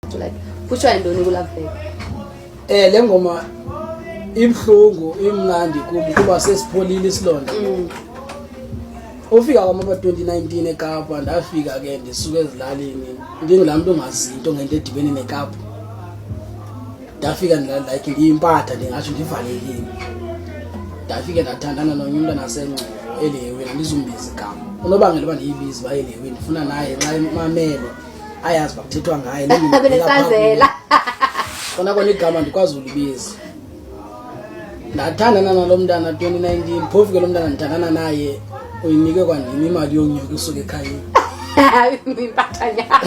Like kuthiwa yintoni ku-Love Back? Le ngoma ibuhlungu, imnandi kubi kuba sesipholile isilonda. Ufika kwam apha 2019 eKapa, ndafika ke ndisuka ezilalini, ndingulaa mntu ungazinto ngento edibene neKapa. Ndafika like ndiyimpatha, ndingatsho ndivalekile. Ndafike ndathandana nomnye umntwana aseNgcobo elihewini, andizumbiza igama. Unobangela uba ndiyibize uba elihewini, ndifuna naye nxa imamele ayazi uba kuthethwa ngaye. Le ndima Abenesazela. Kona kona igama ndikwazi ulibiza. Ndathandana nalo mntana 2019, phofu ke lo mntana ndithandana naye uyinike kwandim imali yonyuka usuka ekhayeni. Impathanyana.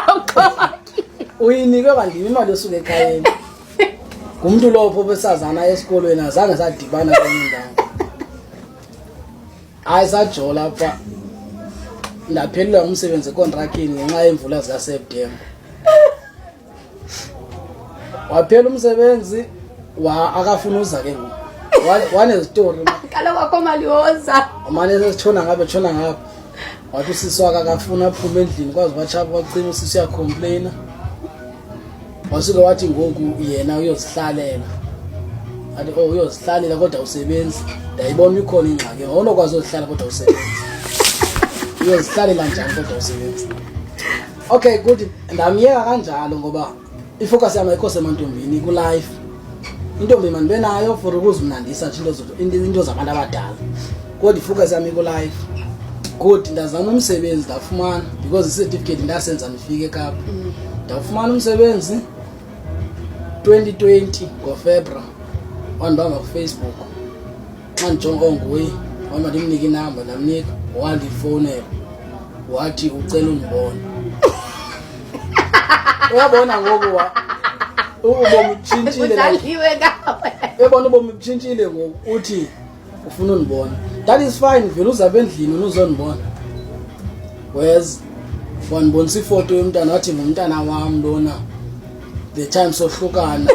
Awuxoki. Uyinike kwandim imali yosuka ekhayeni. Ngumntu lowo phofu esazana esikolweni, azange sadibana kwenye indawo. Hayi, sajola apha, ndaphelelwa ngumsebenzi ekontrakini ngenxa yeemvula zikaSeptemba. Waphela umsebenzi wa akafuna uza ke ngoku. Wanezitori. Kaloku akho mali yoza. Mane sesitshona ngapha, etshona ngapha. Wathi usisi wakhe akafuna aphume endlini, kwazi batshapha kwacima, usisi uyacomplaina. Wasuke wathi ngoku yena uyozihlalela. Athi, oh, uyozihlalela kodwa usebenzi. Ndayibona ikhona ingxaki, awunokwazi uzihlala kodwa usebenzi. Uyozihlalela njani kodwa usebenzi? Okay, good, ndamyeka kanjalo ngoba ifocus yam ayikho semantombini, ku-life. Intombi mandibe nayo for ukuzimnandisa nje, into zabantu abadala, kodwa ifocus yam iku-life. Good, ndazama umsebenzi, ndafumana, because icertificate ndasenza ndifike eKapa. Ndawufumana umsebenzi 2020 ngoFebruary. Wandibamba kuFacebook. Xa ndijonga, oh, nguye. Wama ndimnike inamba, ndamnika, wandifowunela wathi ucela undibona. Uyabona ngoku ubomi butshintshile, like, Kudlaliwe ngawe. Uyabona ubomi butshintshile ngoku, uthi ufuna undibona. That is fine, vele uzapha endlini unuzondibona. Weza wandibonisa ifoto yomntana, wathi ngumntana wam lona. The time sohlukana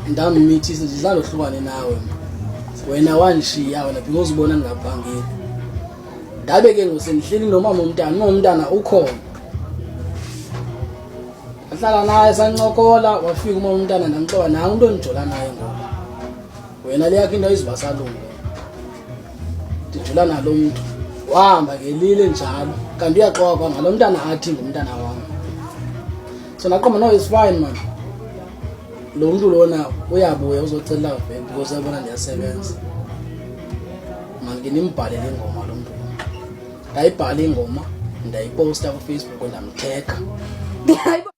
ndamithisa, ndidlala ohlukane nawe wena, wandishiya wena because ubona ndingaphangeli. Ndabe ke ngoku sendihleli nomama umntana, umama umntana ukhona, ndahlala naye sancokola. Wafika umama umntana, ndamxoka naye umntu ondijola naye ngoku. Wena le yakho into ayizibasalunga, ndijola nalo mntu. Wahamba ngelile njalo, kanti uyaxoka kwangalo mntana athi ngumntana wam. So ndaqomba, no, it's fine man, lo mntu lona uyabuya uzocela back because uyabona ndiyasebenza. Mandike ndimbhalele ingoma lo mntu. Ndayibhala ingoma, ndayiposta kuFacebook, ndamtaga. Hayibo.